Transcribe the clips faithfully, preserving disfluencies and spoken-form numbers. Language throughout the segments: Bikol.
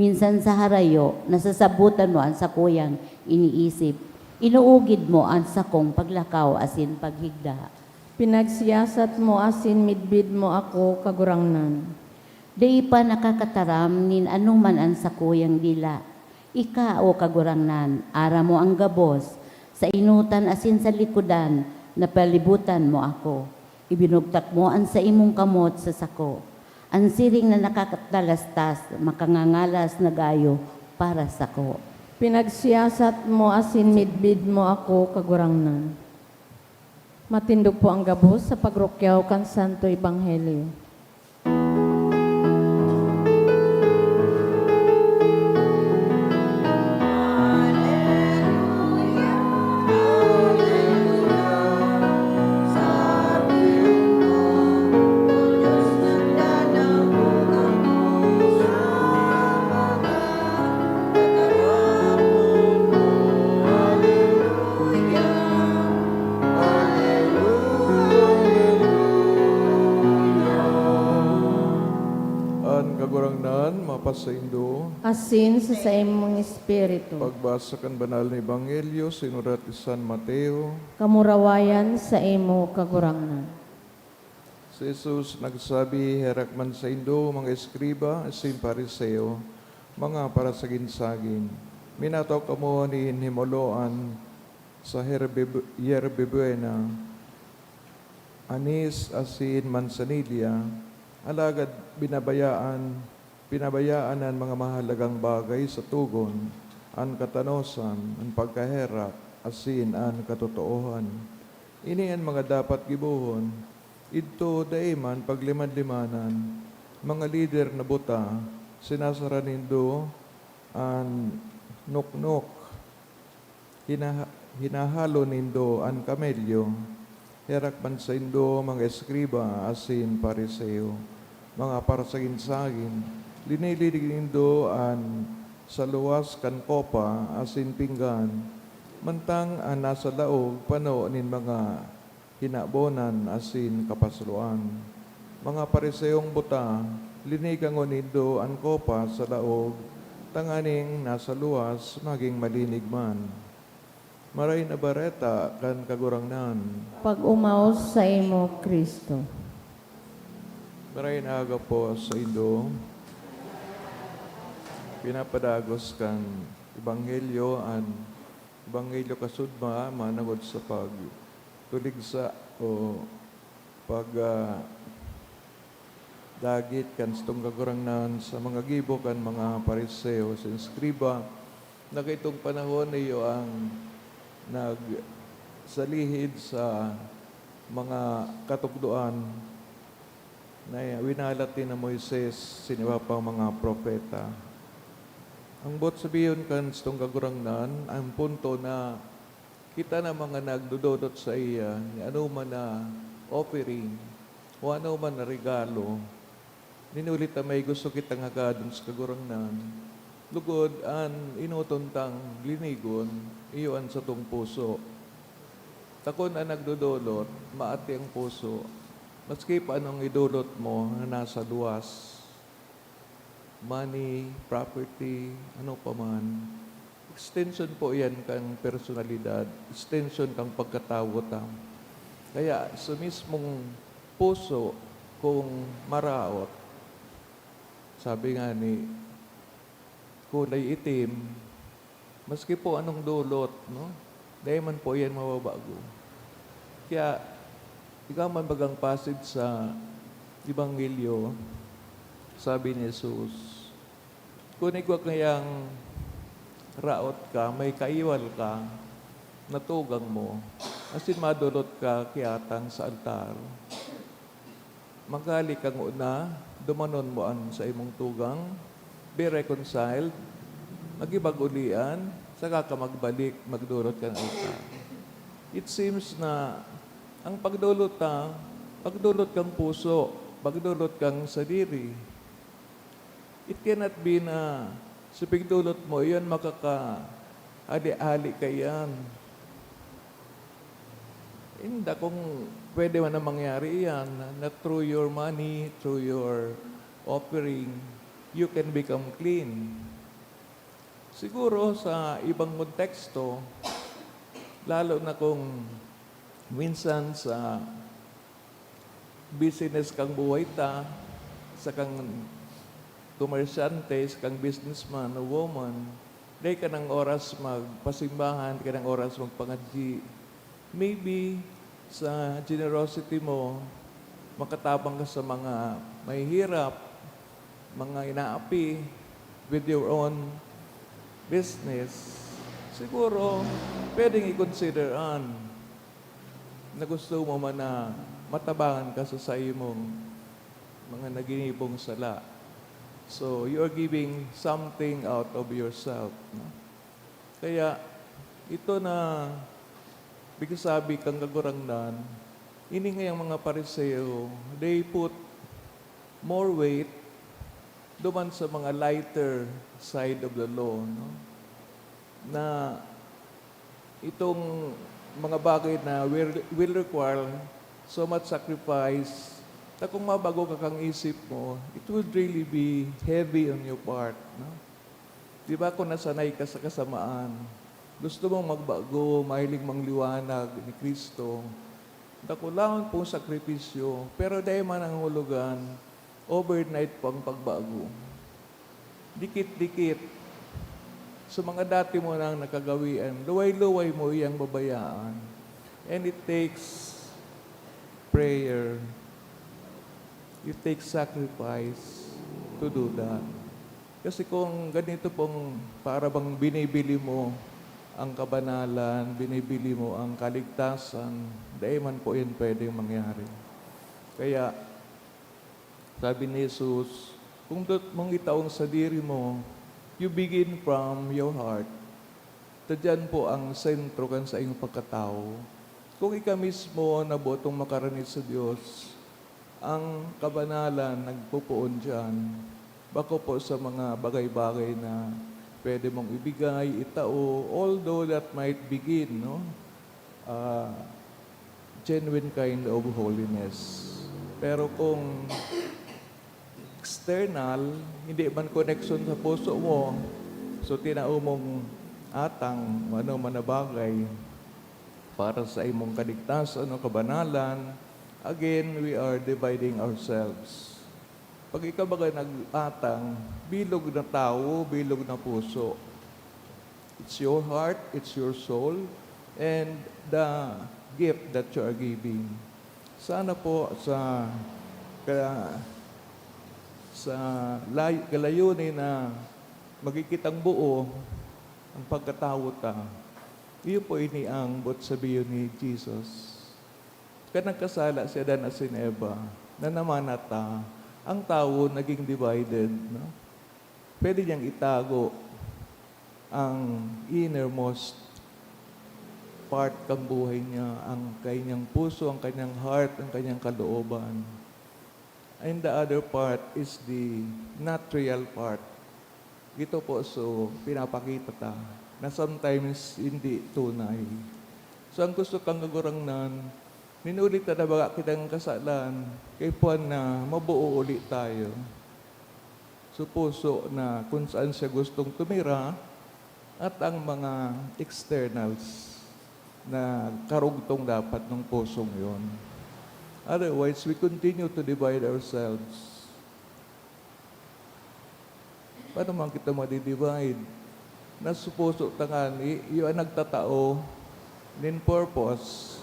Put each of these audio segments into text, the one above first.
Minsan sa harayo, nasasabotan mo an sakuyang iniisip. Inuugid mo an sakong paglakaw asin paghigda. Pinagsiyasat mo asin midbid mo ako, Kagurangnan. Dai pa nakakataram nin anoman an sakuyang dila. Ika, o Kagurangnan, aram mo an gabos. Sa enotan asin sa likodan, napalibutan mo ako. Ibinugtak mo an saimong kamot sa sako. An siring na nakakatalastas, makangangalas na gayo para sako. Pinagsiyasat mo asin midbid mo ako, Kagurangnan. Matindog po ang gabos sa pagrukyaw kan Santo Ebanghelyo. An Kagurangnan mapasaindo. Asin sa saimong espiritu. Pagbasa kan Banal na Ebanghelyo sinurat ni San Mateo. Kamurawayan saimo, Kagurangnan. Si Jesus nagsabi, "Herak man saindo, mga eskriba asin Fariseo, mga parasagin-sagin! Minataw kamo nin himoloan sa herbe-, yerbe buena, anis asin mansanilya, alagad binabayaan, pinabayaan an mga mahalagang bagay sa togon, an katanosan, an pagkaherak, asin an katotoohan. Ini an mga dapat gibohon. Idto dai man pagliman-limanan. Mga lider na buta, sinasara nindo an noknok, hinaha-, hinahalo nindo an kamelyo. Herak man saindo, mga eskriba asin Fariseo, mga parasagin-sagin! Linilinig nindo an saluwas kan kopa asin pinggan, mantang an nasa laog pano nin mga hinabonan asin kapasloan. Mga Fariseong buta, linigangon nindo an kopa sa laog, tanganing nasa luwas magin malinig man." Maray na Bareta kan Kagurangnan. Pag-omaw saimo, Cristo. Maray na aga po saindo. Pinapadagos kan Ebanghelyo, an Ebanghelyo kasudma manongod sa pagtuligsa o pag, ah, dagit kan satong Kagurangnan sa mga gibo kan mga Fariseo asin eskriba, na kaitong panahon iyo ang nagsalihid sa mga katukdoan na winalat ni na Moises asin iba pang mga propeta. Ang boot sabihon kan satong Kagurangnan, ang punto na kita na mga nagdodolot saiya ni anoman na offering o anoman na regalo, nin huli ta may gusto kitang hagadon sa Kagurangnan, lugod an enoton tang linigon, iyo an satong puso. Ta kun an nagdodolot, maati ang puso, maski pa anong idolot mo na nasa luwas, money, property, ano pa man, extension po yan kan personalidad, extension kan pagkatawo ta. Kaya sa mismong puso, kung maraot, sabi nga ni kulay itim, maski po anong dolot, no? Dai man po yan mababago. Kaya, ika man bagang passage sa Ebanghelyo, sabi ni Jesus, "Kun igwa kayang raot ka, may kaiwal ka, na tugang mo, asin madolot ka kiatang sa altar, maghale ka ngona, dumanon mo an saimong tugang, be reconciled, magibag-olian, saka ka magbalik, magdolot kan altar." It seems na ang pagdolot ta, pagdolot kan puso, pagdolot kan sadiri. It cannot be na sa pagdolot mo, iyan makakahali-hali ka iyan. Inda kung pwede man na mangyari iyan, na, na through your money, through your offering, you can become clean. Siguro sa ibang konteksto, lalo na kung minsan sa business kang buhay ta, sa kang komersyante, sa kang businessman o woman, dai ka ng oras magpasimbahan, dai ka ng oras magpangadyi. Maybe sa generosity mo, makatabang ka sa mga mahihirap, mga inaapi, with your own business, siguro pwedeng i-consider an na gusto mo man na matabangan ka sa saimong mga naginibong sala. So, you are giving something out of yourself, no? Kaya, ito na pigsasabi kan Kagurangnan, ini ngayang mga Pariseo, they put more weight duman sa mga lighter side of the law, no? Na itong mga bagay na will, will require so much sacrifice, na kung mabago ka kang isip mo, it would really be heavy on your part, no? Di ba, kung nasanay ka sa kasamaan, gusto mong magbago, mahiling mangliwanag ni Cristo, dakulaon pong sakripisyo, pero dai man nangangahulugan, overnight po ang pagbago. Dikit-dikit sa mga dati mo nang nakagawian, luway-luway mo iyang babayaan. And it takes prayer. It takes sacrifice to do that. Kasi kung ganito pong para bang binibili mo ang kabanalan, binibili mo ang kaligtasan, dai man po yan pwedeng mangyari. Kaya, sabi ni Jesus, "Kung dot mong itaong sadiri mo, you begin from your heart." Ta diyan po ang sentro kan saiyong pagkatawo. Kung ika mismo na boot mong makarani sa Dios, ang kabanalan nagpopoon diyan. Bako po sa mga bagay-bagay na pwede mong ibigay, itao, although that might begin, no? Ah, genuine kind of holiness. Pero kung external, hindi man koneksyon sa puso mo, so tinao mong atang o ano man na bagay para sa imong kaligtasan o kabanalan, again, we are dividing ourselves. Pag ikaw baga nag-atang, bilog na tawo, bilog na puso. It's your heart, it's your soul, and the gift that you are giving. Sana po sa, ka-, sa lay-, kalayunin na magiging kitang buo ang pagkatawo ta, iyo po ini ang boot sabihon ni Jesus. Kan nagkasala si Adan asin Eva, na namana ta, ang tawo naging divided, no? Pwede niyang itago ang innermost part kan buhay niya, ang kanyang puso, ang kanyang heart, ang kanyang kalooban. And the other part is the not real part. Ito po, so, pinapakita ta na sometimes hindi tunay. So, ang gusto kang Kagurangnan, minuli ta na baga kitang kasalan, kaipuhan na mabuo uli tayo. So, puso na kung saan siya gustong tumira, at ang mga externals na karugtong dapat ng pusong yon. Otherwise, we continue to divide ourselves. Paano man kita madi-divide? Nasa puso ta ngani, iyo ang nagtatao nin purpose,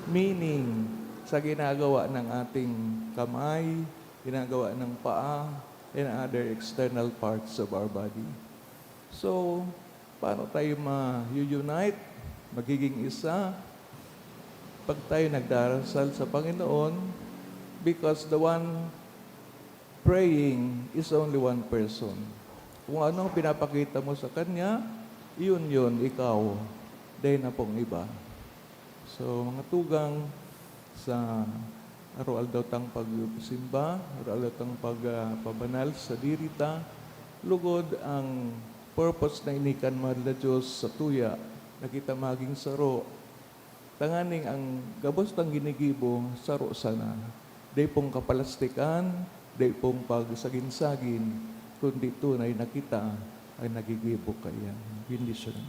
meaning, sa ginagawa ng ating kamay, ginagawa ng paa, and other external parts of our body. So, paano tayo ma-unite, magiging isa, pag tayo nagdarasal sa Panginoon? Because the one praying is only one person. Kung ano ang pinapakita mo sa kanya, iyon yun, ikaw. Dai na pong iba. So, mga tugang, sa aroaldaw tang pagsimba, aroaldaw tang pag, ah, pabanal sa diri ta, lugod ang purpose na ini kan mahal na Dios sa tuya, na kita maging saro, tanganing ang gabos tang ginigibo, saro sana. Dai pong kapalastikan, dai pong pagsagin-sagin, kundi tunay na kita Ay, nagigibo kaiyan. Bendisyon.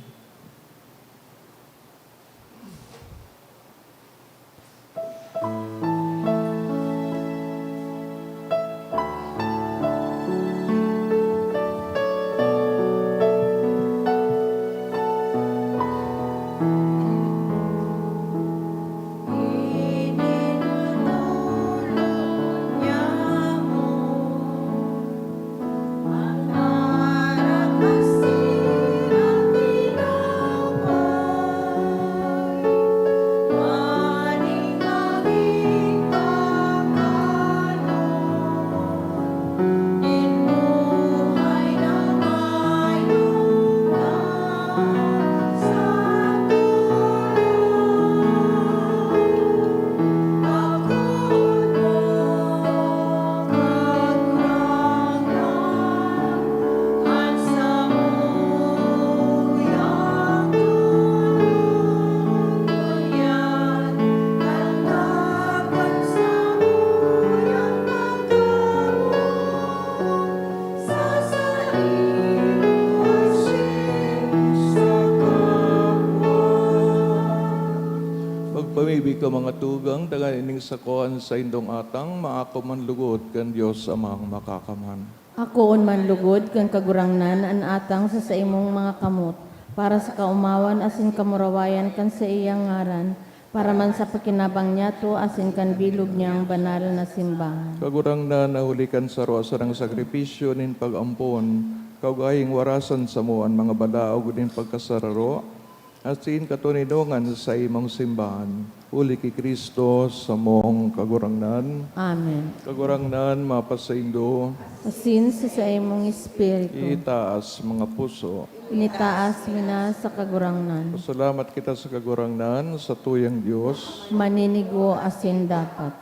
Magpamibi ka, mga tugang, dangan ining sako an saindong atang, maako man lugod kan Dios Amang Makakamhan. Akoon man lugod kan Kagurangnan an atang sa saimong mga kamot, para sa kaomawan asin kamurawayan kan saiyang ngaran, para man sa pakinabang niyato asin kan bilog niyang banal na simbahan. Kagurangnan, na huli kan saro a sarong sakripisyo nin pag-ampon, kaugayang warasan samo an mga balaog nin pagkasararo, asin katoninongan sa imong simbahan. Huli ki Cristo, samong Kagurangnan. Amen. Kagurangnan, mapasaindo. Asin sa saimong espiritu. Itaas mga puso. Initaas mi na sa Kagurangnan. Pasalamat kita sa Kagurangnan, sa tuyang Dios. Maninigo asin dapat.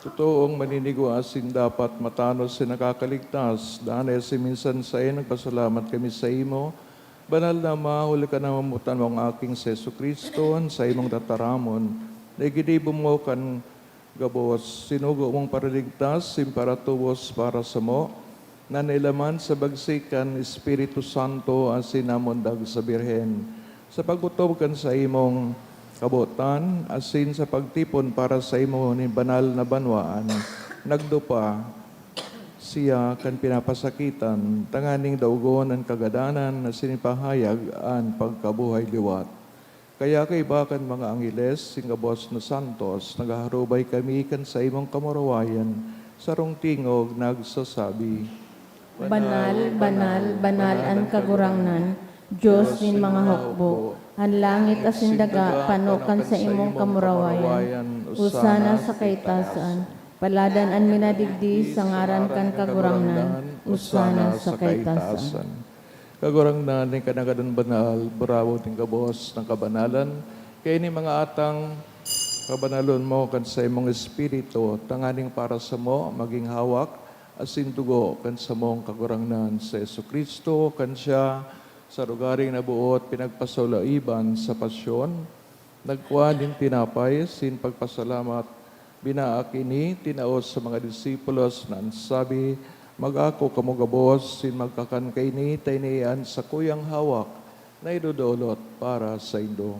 Totoong maninigo asin dapat matanos sa nakakaligtas. Danay asin minsan saen nagpasalamat kami saimo, Banal na Ama, huli kan namomotan mong Aking si Jesu-Cristo, an saimong tataramon, na iginibo mo kan gabos, sinugo mong paraligtas, sin paratubos para samo, na nailaman sa bagsik kan Espiritu Santo asin namundag sa Birhen. Sa pag-otob kan saimong kabotan asin sa pagtipon para saimo nin banal na banwaan, nagdupa siya kan pinapasakitan, tanganing daogon an kagadanan asin ipahayag an pagkabuhay liwat. Kaya kaiba kan mga angheles, sing gabos na santos, naghaharubay kami kan saimong kamurawayan, sarong tingog nagsasabi, "Banal, banal, banal an Kagurangnan, Dios nin mga hukbo. An langit asin daga pano kan saimong kamurawayan. Osana sa kaitasan. Paladan an minadigdi sa ngaran kan Kagurangnan. Osana sa kaitasan." Kagurangnan, nin kanagadan banal, burawo nin gabos na kabanalan, kaini mga atang kabanalon mo kan saimong Espiritu, tanganing para samo magin hawak asin dugo kan samong Kagurangnan si Jesu-Cristo. Kan siya, sa lugaring naboot, pinagpasalaiban sa pasyon, nagkua nin tinapay, sin pagpasalamat, binaak ini, tinao sa mga disipulos na an sabi, "Mag-ako kamo gabos sin magkakan kaini, ta ini an sakuyang hawak na idodolot para saindo."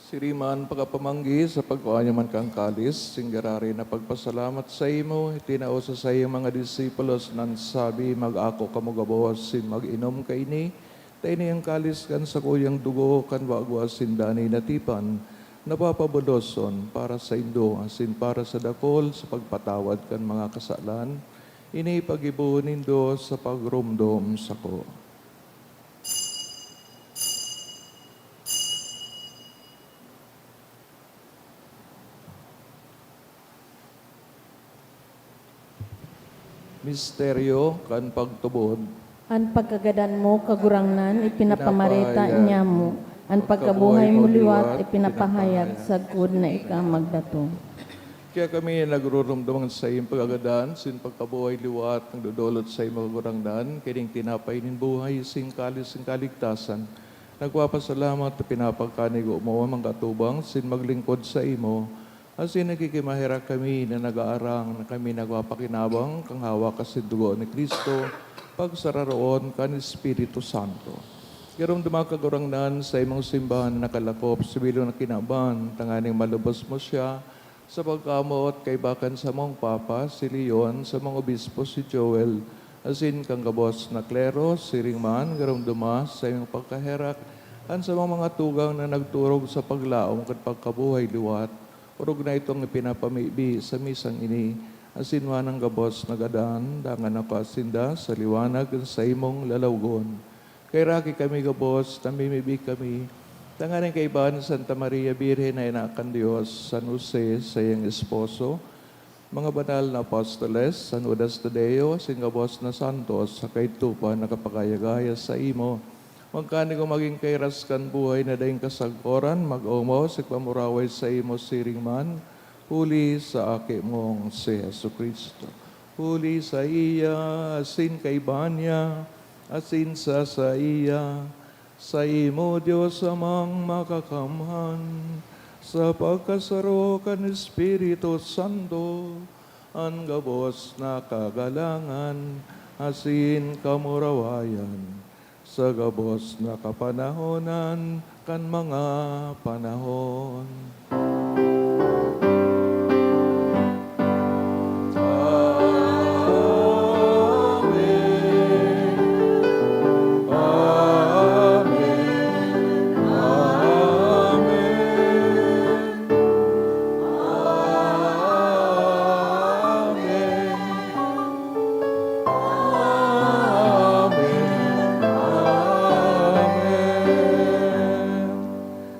Siring man, pakapamanggi, sa pagkua niya man kan kalis, sing giraray na pagpasalamat saimo, itinao sa saiyang mga disipulos na an sabi, "Mag-ako kamo gabos sin mag-inom kaini, ta ini an kalis kan sakuyang dugo kan wagwa asin danay na tipan, na papabuloson para saindo asin para sa dakul sa pagpatawad kan mga kasalan. Ini paggibohon nindo sa pagromdom sako." Misteryo kan pagtubod. An pagkagadan mo, Kagurangnan, ipinapamareta niamo. An pagkabuhay mo liwat, ipinapahayag sagkod na ika magdatong. Kaya kami nagruromdom sa iyong pagkagadan, sin pagkabuhay liwat, nagdodolot sa imo, Kagurangnan, kining tinapay nin buhay, sin kalis nin kaligtasan. Nagpapasalamat ta pinapagkanigo mo an mga atubang sin maglingkod saimo, asin nakikimaherak kami na nagaarang na kami nagpapakinabang kan hawak asin dugo ni Cristo, pagsararoon kan Espiritu Santo. Giromdoma, Kagurangnan, saimong simbahan na nakalakop sa bilog na kinaban, tanganing malubos mo siya, sa pagkamoot kaiba kan samong Papa, si Leon, samong Obispo, si Joel, asin kan gabos na klero, siring man, giromdoma saimong pagkaherak an samong mga tugang na nagturog sa paglaom kan pagkabuhay liwat, orog na itong ipinapamibi sa misang ini, asin man an gabos na gadan, dangan nakasinda sa liwanag kan saimong lalawgon. Kaheraki kami gabos, namimibi kami, tanganing kaiba ni Santa Maria Birhen na Ina kan Dios, San Jose, saiyang esposo, mga banal na apostoles, San Judas Tadeo, asin gabos na santos, sa kaidto pa nakapagaya-gaya saimo. Magkanigo magin kairas kan buhay na daing kasagkoran, mag-omaw sa pagpamuraway saimo siring man, huli sa Aki mong si Jesu-Cristo. Huli saiya, asin kaiba niya, asin sa saiya, saimo, Dios Amang Makakamhan, sa pagkasaro kan Espiritu Santo, an gabos na kagalangan asin kamurawayan, sa gabos na kapanahonan kan mga panahon. Amen. Amen. Amen. Amen. Amen. Amen.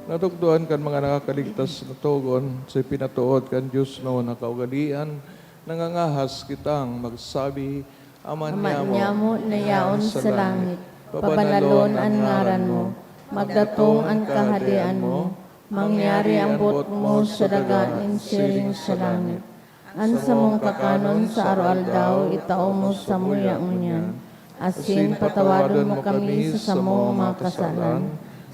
Natukdoan kan mga nakakaligtas na togon sa ipinatood kan Dios na kaugalean, nangangahas kitang magsabi, "Ama Ama niyamo, niyamo na yaon sa langit, pabanalon an ngaran mo, magdatong an kahadean mo, mangyari an boot mo sa daga nin siring sa langit. An samong kakanon sa aroaldaw itao mo samuya ngunyan, asin patawadon mo kami sa samong mga kasalan,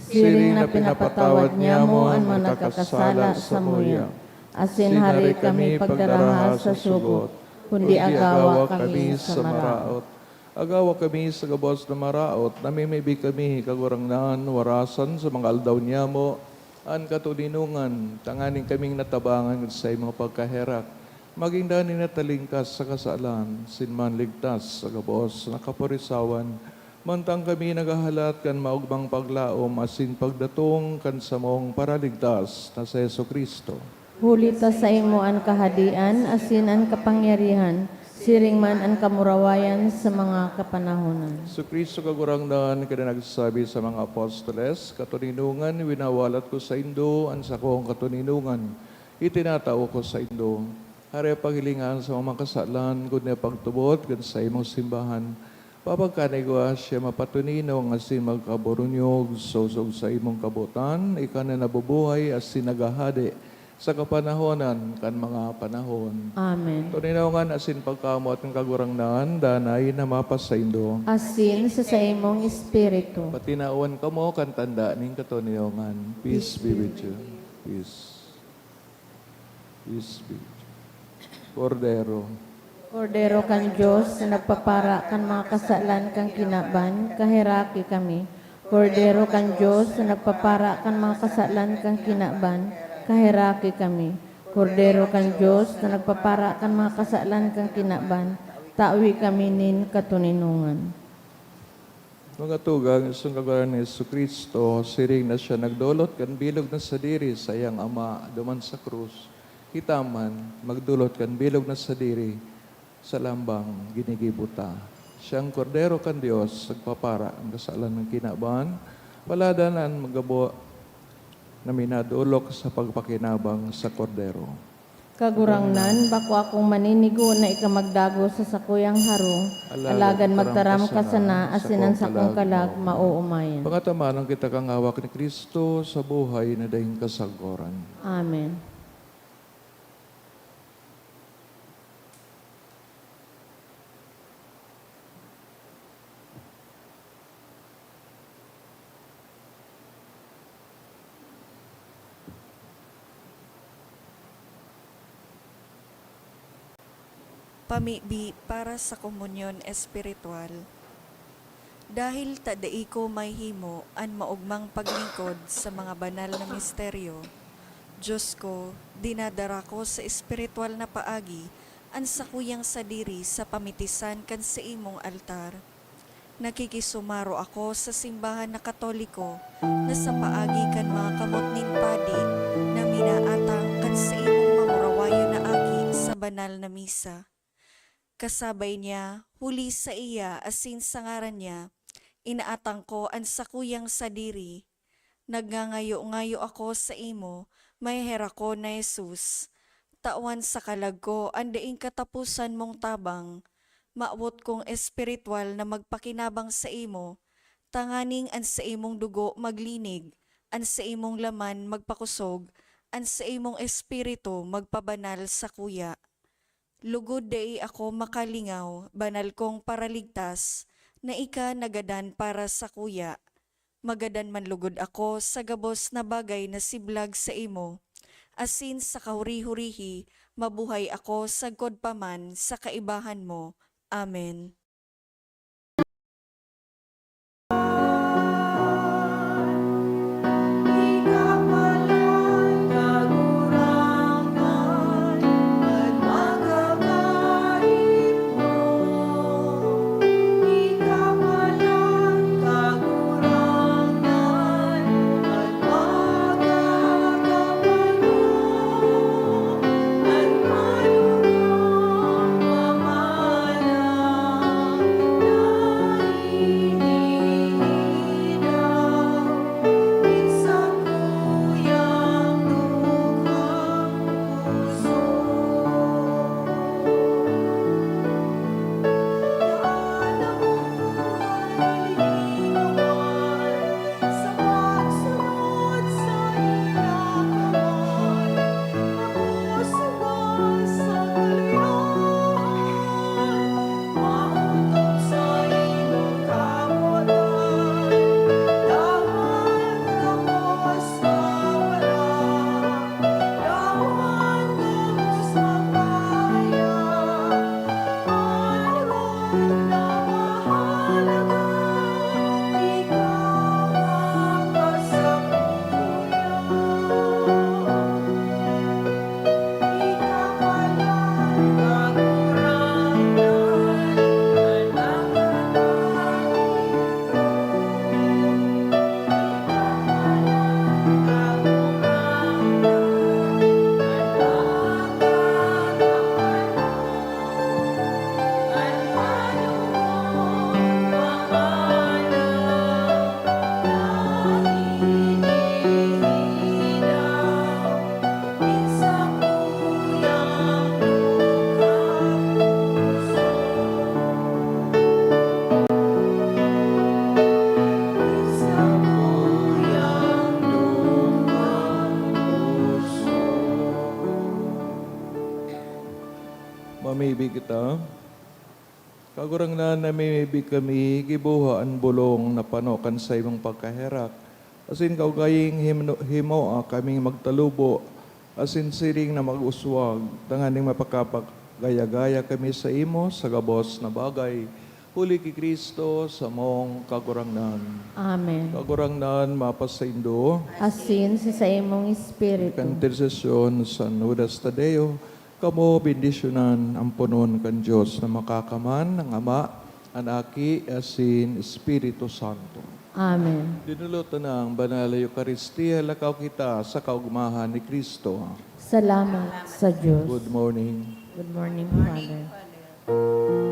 siring na pinapatawad niyamo an mga nakakasala samuya. Asin hari kami pagdaraha sa sugot, kundi agawa kami sa maraot." Agawa kami sa gabos na maraot, namimibi kami, Kagurangnan, warasan sa mga aldaw niyamo an katoninongan, tanganing kaming natabangan kan saimong pagkaherak, magin danay na talingkas sa kasalan, asin man ligtas sa gabos na kaporisawan, mantang kami naghahalat kan maogmang paglaom asin pagdatong kan samong Paraligtas na si Jesu-Cristo. Huli ta saimo an kahadean asin an kapangyarihan, siring man an kamurawayan sa mga kapanahonan. Jesu-Cristo, Kagurangnan, ka na nagsabi sa mga apostoles, "Katoninongan, winawalat ko saindo an sakong katoninongan, itinatao ko saindo." Hare paghilingan sa mga kasalan, kundi pagtubod kan saimong simbahan, papagkanigwa siya mapatoninong asin magkaburunyog sa sosog saimong kabotan, ika na nabubuhay asin naghahade sa kapanahonan kan mga panahon. Amen. Toninongan asin pagkamoot kan Kagurangnan, danay na mapasaindo. Asin sa saimong espiritu. Patinawan kamo kan tanda nin katoninongan. Peace be with you. Peace. Peace be with you. Kordero. Kordero kan Dios na nagpapara kan mga kasalan kan kinaban, kaheraki kami. Kordero kan Dios na nagpapara kan mga kasalan kan kinaban, kaheraki kami. Kordero kan Dios na nagpapara kan mga kasalan kan kinaban, tawi kami nin katoninongan. Mga tugang, isong Kagurangnan ni Jesu-Cristo, siring na siya nagdolot kan bilog na sadiri saiyang Ama duman sa krus, kita man magdolot kan bilog na sadiri sa lambang ginigibo ta. Siyang Kordero kan Dios, nagpapara kan kasalan kan kinaban, paladan an magabo na minadolok sa pagpakinabang sa Kordero. Kagurangnan, bako akong maninigo na ika magdagos sa sakuyang harong, alagad magtaram ka sana, asin an sakong kalag maoomayan. Pangatamanon kita kan hawak ni Cristo sa buhay na daing kasagkoran. Amen. Pamibi para sa komunyon espiritual. Dahil ta dai ko mahimo an maogmang paglingkod sa mga banal na misteryo, Diyos ko, dinadara ko sa espiritual na paagi an sakuyang sadiri sa pamitisan kan saimong altar. Nakikisumaro ako sa simbahan na Katoliko na sa paagi kan mga kamot nin padi na minaatang kan saimong mamurawayon na aki sa banal na misa. Kasabay niya, huli saiya asin sa ngaran niya, inaatang ko an sakuyang sadiri. Nagngangayo-ngayo ako saimo, maheherak ko na Jesus. Tawan sa kalag ko an daing kataposan mong tabang. Mawot kong espiritual na magpakinabang saimo, tanganing an saimong dugo maglinig, an saimong laman magpakosog, an saimong espiritu magpabanal sakuya. Lugod dai ako makalingaw, banal kong Paraligtas, na ika nagadan para sakuya. Magadan man lugod ako sa gabos na bagay na siblag saimo, asin sa kahuri-hurihi, mabuhay ako sagkod pa man sa kaibahan mo. Amen. Mamibi kita. Kagurangnan, namimibi kami, giboha an bolong na pano kan saimong pagkaherak, asin kaugaling himno-, himoa kaming magtalubo asin siring na mag-uswag, tanganing mapakapagaya-gaya kami saimo sa gabos na bagay, huli ki Cristo, samong Kagurangnan. Amen. Kagurangnan, mapasaindo. Asin sa saimong espiritu. Kan intersesyon san Judas Tadeo, kamo bendisyonan amponon kan Dios na Makakamhan, an Ama, an Aki, asin Espiritu Santo. Amen. Dinolotan na an Banal na Eukaristia, lakaw kita sa kaogmahan ni Cristo. Salamat sa Dios. Good morning. Good morning, Father.